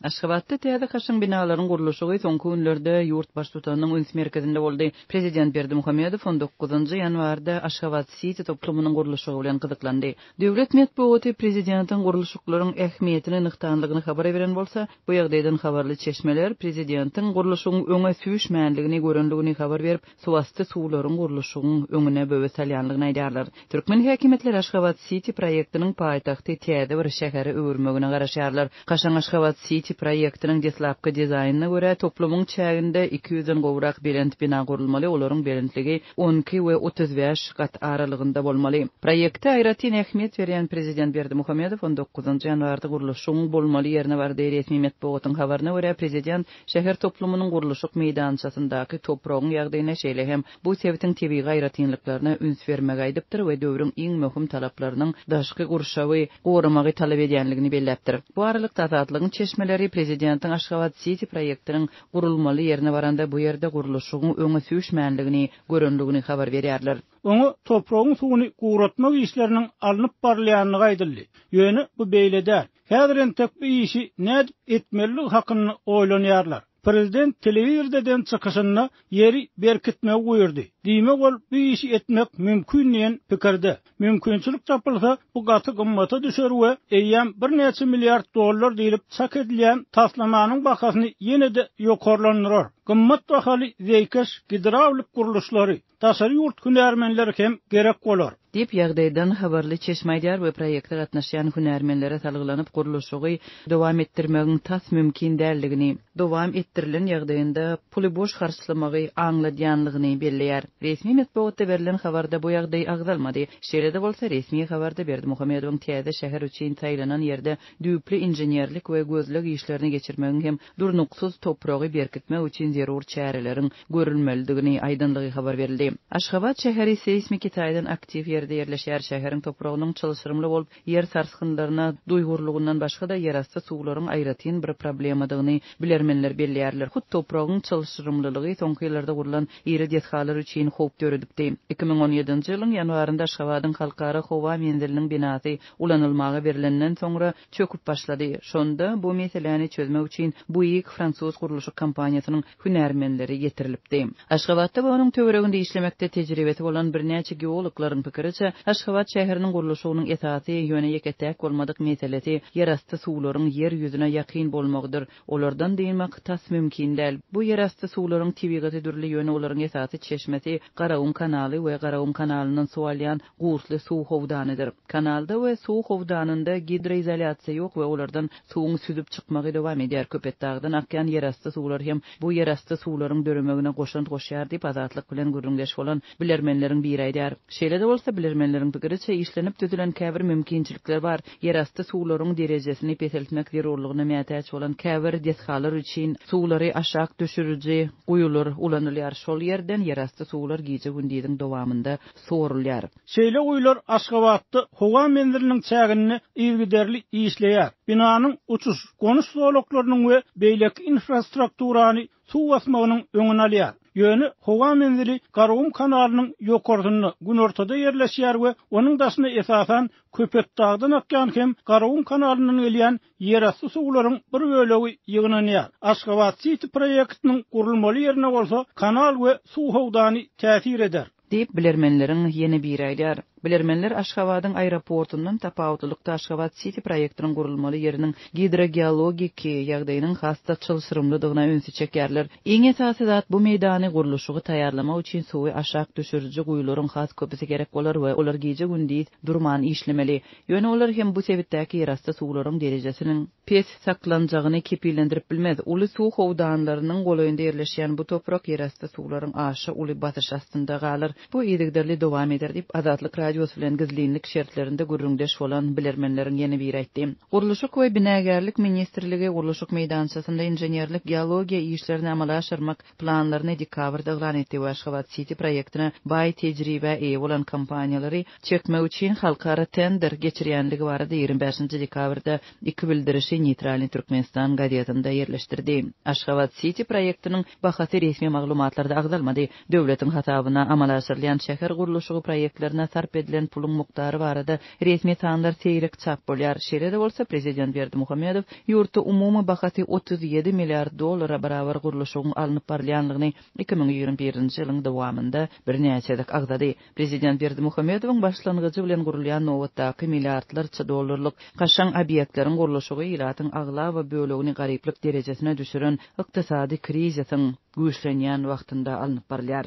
Aşgabatda täze kaşaň binalaryň gurluşygy soňky günlerde ýurt Baştutanynyň üns merkezinde boldy. Prezident Berdimuhamedow on dokuzynjy ýanwarda Aşgabat-siti toplumynyň gurluşygy bilen gyzyklandy. Döwlet metbugaty prezidentiň gurluşyklaryň ähmiýetini nygtanlygyny habar beren bolsa, bu ýagdaýdan habarly çeşmeler prezidentiň gurluşygyň öňe süýşmänligini görenligini habar berip, suwasty suwlaryň gurluşygyň öňüne böwet salýanlygyny aýdýarlar. Türkmen häkimiýetleri Aşgabat-siti proýektiniň paýtagty täze bir şähere öwürmegine garaşýarlar. Kaşaň Aşgabat-siti proýektiniň deslapky dizaýnyna görä, toplumyň çäginde iki ýüzden gowrak belent bina gurulmaly, olaryň belentligi 12 we 35 gat aralygynda bolmaly. Proýekte aýratyn ähmiýet berýän prezident Berdimuhamedow on dokuzynjy ýanwarda gurluşygyň bolmaly ýerine bardy. Resmi metbugatyň habaryna görä, prezident Şäher toplumynyň gurluşyk meýdançasyndaky topragyň ýagdaýyna, şeýle hem bu sebitiň tebigy aýratynlyklaryna üns bermegi aýdypdyr we döwrüň iň möhüm talaplarynyň daşky gurşawy goramagy talap edýänligini belläpdir. Bu aralykda, Azatlygyň çeşmeleri prezidentiň Aşgabat-siti proýektiniň gurulmaly ýerine baranda bu ýerde gurluşygyň öňe süýşmänligini görenligini habar berýärler. Oňa topragyň suwuny guratmak işleriniň alnyp barylýandygy aýdyldy. Ýöne bu beýle däl. Häzir entek bu işi nädip etmelidigi hakynda oýlanýarlar. Prezident telewizorda eden çykyşynda ýeri berkitmegi buýurdy. Diýmek ol bu işi etmek mümkin diýen pikirde. Mümkinçilik tapylsa, bu gaty gymmata düşer we eýýäm birnäçe milliard dollar diýlip çak edilýän taslamanyň bahasyny ýene-de ýokarlandyrar. Gymmat bahaly zeýkeş gidrawlik gurluşlary, Daşary ýurt hünärmenleri hem gerek bolar. Diýip, ýagdaýdan habarly çeşme aýdýar we proýekte gatnaşýan hünärmenlere salgylanyp, gurluşygy dowam etdirmegiň tas mümkin däldigini, dowam etdirilen ýagdaýynda puly boş harçlamagy aňladýanlygyny belleýär. Resmi metbugatda berlen habarda bu ýagdaý agzalmady. Şeýle-de bolsa, resmi habarda Berdimuhamedowyň täze şäher üçin saýlanan ýerde düýpli inženerlik we gözleg işlerini geçirmegiň hem durnuksyz topragy berkitmek üçin zerur çäreleriň görülmelidigini aýdanlygy habar berildi. Aşgabat şäheri seýsmiki taýdan aktiw ýerde ýerleşýär. Şäheriň topragynyň çylşyrymly bolup, ýer sarsgynlaryna duýgurlygyndan başga-da ýerasty suwlaryň aýratyn bir problemadygyny bilermenler belleýärler. Hut topragyň çylşyrymlylygy soňky ýyllarda gurlan iri desgalar üçin howp döredipdi. 2017-nji ýylyň ýanwarynda Aşgabadyň Halkara howa menziliniň binasy ulanylmaga berlenden soňra çöküp başlady. Şonda bu meseläni çözmek üçin Buig fransuz gurluşyk kompaniýasynyň hünärmenleri getirilipdi. Aşgabatda we onuň töwereginde işlemekde tejribesi bolan birnäçe geologlaryň pikiriçe, Aşgabat şäheriniň gurluşygynyň esasy, ýöne ýeke-täk bolmadyk meselesi ýerasty suwlaryň ýer ýüzüne ýakyn bolmagydyr. Olardan dynmak tas mümkin däl. Bu ýerasty suwlaryň tebigaty dürli, ýöne olaryň esasy çeşmesi Garagum kanaly we Garagum kanalyndan suw alýan Gurtly suw howdanydyr. Kanalda we suw howdanynda gidroizolýasiýa ýok we olardan suwuň süzüp çykmagy dowam edýär. Köpetdagdan akýan ýerasty suwlar hem bu ýerasty suwlaryň döremegine goşant goşýar diýip, Azatlyk bilen gürrüňdeş bolan bilermenleriň biri aýdýar. Şeýle-de bolsa, bilermenleriň pikiriçe, işlenip düzülen käbir mümkinçilikler bar. Ýerasty suwlaryň derejesini peseltmek zerurlygyna mätäç bolan käbir desgalar üçin suwlary aşak düşüriji guýular ulanylýar. Şol ýerden ýerasty suwlar gije-gündiziň dowamynda sorulýar. Şeýle guýular Aşgabatda howa menziliniň çäginde yzygiderli işleýär. Binanyň uçuş, gonuş zolaklarynyň we beýleki infrastrukturany suw basmagynyň öňüni alýar. Ýöne howa menzili Garagum kanalynyň ýokarsynda, günortada ýerleşýär we onuň daşyna esasan Köpetdagdan akýan hem Garagum kanalyndan gelýän ýerasty suwlaryň bir bölegi ýygnanýar. Aşgabat-siti proýektiniň gurulmaly ýerine bolsa kanal we suw howdany täsir eder. Diýip, bilermenleriň ýene biri aýdýar. Bilermenler Aşgabadyň aeroportundan tapawutlylykda Aşgabat-siti proýektiniň gurulmaly ýeriniň gidrogeologiki ýagdaýynyň has-da çylşyrymlydygyna ünsi çekýärler. Iň esasy zat, bu meýdany gurluşygy taýýarlamak üçin suwy aşak düşüriji guýularyň has köpüsi gerek bolar we olar gije-gündiz durman işlemeli. Ýöne olar hem bu sebitdäki ýerasty suwlaryň derejesiniň pes saklanjagyny kepillendirip bilmez. Uly suw howdanlarynyň golaýynda ýerleşýän bu toprak ýerasty suwlaryň aşa uly basyşy astynda galar. Bu yzygiderli dowam eder diýip, Azatlyk Radiosy bilen gizlinlik şertlerinde gürrüňdeş bolan bilermenleriň ýene biri aýtdy. Gurluşyk we binagärlik ministrligi gurluşyk meýdançasynda inženerlik-geologiýa işlerini amala aşyrmak planlaryny dekabrda yglan etdi we Aşgabat-siti proýektine baý tejribä eýe bolan kompaniýalary çekmek üçin halkara tender geçirýänligi barada 25-nji dekabrda iki bildirişi Neýtralnyý Türkmenistan gazetinde ýerleşdirdi. Aşgabat-siti proýektiniň bahasy resmi maglumatlarda agzalmady. Döwletiň hasabyna amala aşyrylýan şäher gurluşygy proýektlerine sarp. sarp edilen puluň mukdary barada resmi sanlar seýrek çap bolýar. Şeýle-de bolsa, prezident Berdimuhamedow ýurtda umumy bahasy 37 milliard dollara barabar gurluşygyň alnyp barylýandygyny 2021-nji ýylyň dowamynda birnäçe gezek agzady. Prezident Berdimuhamedowyň başlangyjy bilen gurulýan nobatdaky milliardlarça dollarlyk kaşaň obýektleriň gurluşygy ilatyň aglaba bölegini garyplyk derejesine düşüren ykdysady krizisiň güýçlenýän wagtynda alnyp barylýar.